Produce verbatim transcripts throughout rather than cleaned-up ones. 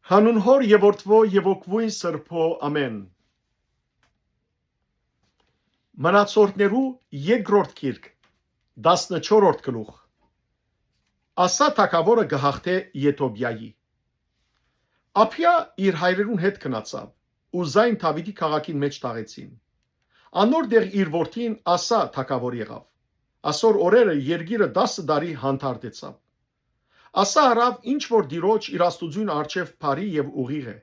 Յանուն Հօր եւ Որդւոյ եւ Հոգւոյն Սրբոյ, ամէն։ Մնացորդներու երկրորդ գիրք, տասնչորրորդ գլուխ։ Ասա թագաւորը կը յաղթէ Եթովիայի։ Աբիա իր հայրերուն հետ գնացաւ, ու զայն Դաւիթի քաղաքին մէջ թաղեցին։ Անոր դեղ իր որդին Ասա թագաւոր եղաւ։ Ասոր օրերը երկիրը տասը տարի հանդարտեցաւ։ Ասա առաւ ինչ որ Տիրոջ իր Աստուծոյն առջեւ բարի եւ ուղիղ է։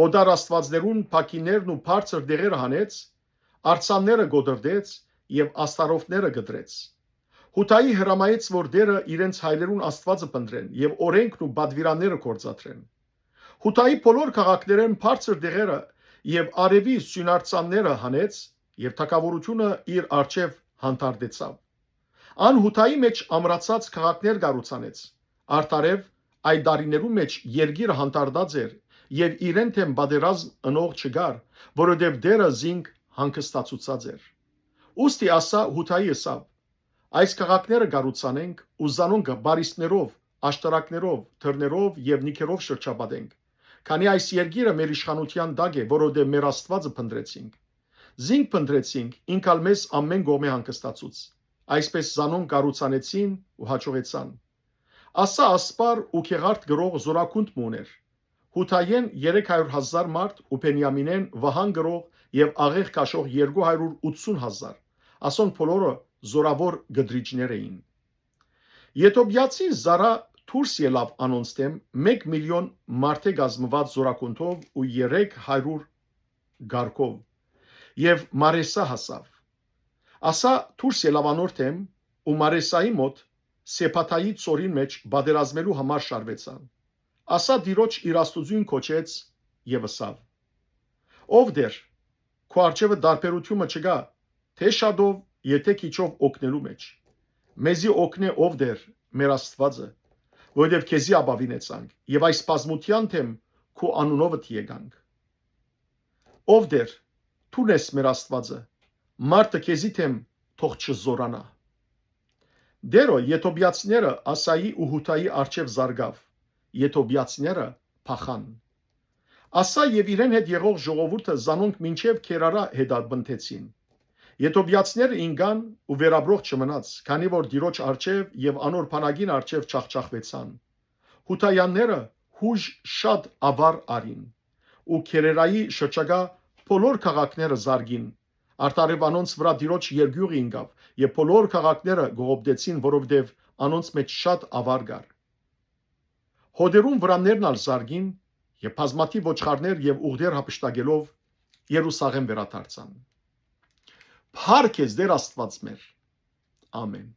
Օտար աստուածներուն փակիններն ու բարձր դեղերը հանեց, արձանները կոտրտեց եւ աստարովները կտրեց։ Հութայի հրամայեց որ Տերը իրենց հայրերուն Աստուածը փնտռեն եւ օրէնքն ու պատուիրանները գործադրեն։ Հութայի բոլոր քաղաքներէն բարձր դեղերը եւ արեւի սիւնարձանները հանեց եւ թագաւորութիւնը իր առջեւ հանդարտեցաւ։ Ան Հութայի մէջ ամրացած քաղաքներ կառուցանեց։ Արդարեւ, այդ տարիներու մէջ երկիրը հանդարտած էր եւ իրեն դէմ պատերազմ ընող չկար, որովհետեւ Տերը զինք հանգստացուցած էր։ Ուստի Ասա Հութայի ըսաւ. «Այս քաղաքները կառուցանենք ու զանոնք բարիսներով, աշտարակներով, դռներով եւ նիքերով շրջապատենք, քանի այս երկիրը մեր իշխանութեան տակ է, որովհետեւ մեր Աստուածը փնտռեցինք։ Զինք փնտռեցինք, ինք ալ մեզ ամէն կողմէ հանգստացուց»։ Այսպէս զանոնք կառուցանեցին ու յաջողեցան։ Ասա ասպար ու գեղարդ կրող զորագունդ մը ունէր։ Հութայէն երեք հարիւր հազար մարդ ու Բենիամինէն վահան կրող եւ աղեղ քաշող երկու հարիւր ութսուն հազար։ Ասոնք բոլորը զորաւոր կտրիճներ էին։ Եթովիացի Զարա դուրս ելաւ անոնց դէմ մէկ միլիոն մարդէ կազմուած զորագունդով ու երեք հարիւր կառքով եւ Մարեսա հասաւ։ Ասա դուրս ելաւ անոր դէմ ու Մարեսայի մօտ Սեփաթայի ծորին մէջ պատերազմելու համար շարուեցան։ Ասա Տիրոջ իր Աստուծոյն կոչեց եւ ըսաւ. «Ով Տեր, քու առջեւը տարբերութիւնը չկայ, թէ շատով, եթէ քիչով օգնելու մէջ։ Մեզի օգնէ ով Տեր, մեր Աստուածը, որովհետեւ քեզի ապաւինեցանք եւ այս բազմութեան դէմ քու անունովդ եկանք։ Ով Տեր, դուն ես մեր Աստուածը, մարդը քեզի դէմ թող չզորանայ»։ Տերը եթովիացիները Ասայի ու Հութայի առջեւ զարկաւ, եթովիացիները փախան։ Ասա եւ իրեն հետ եղող ժողովուրդը զանոնք մինչեւ Քերարա հետապնդեցին։ Եթովիացիները ինկան ու վերապրող չմնաց, քանի որ Տիրոջ առջեւ եւ անոր բանակին առջեւ ջախջախուեցան։ Հութայանները յուժ շատ աւար առին ու Քերերայի շրջակայ բոլոր քաղաքները զարկին։ Արդարեւ անոնց վրայ Տիրոջ երկիւղը ինկաւ եւ բոլոր քաղաքները կողոպտեցին, որովհետեւ անոնց մէջ շատ աւար կար։ Հօտերուն վրաններն ալ զարկին եւ բազմաթիւ ոչխարներ եւ ուղտեր յափշտակելով Երուսաղէմ վերադարձան։ Փառք ես Տեր Աստուած մեր։ Ամէն։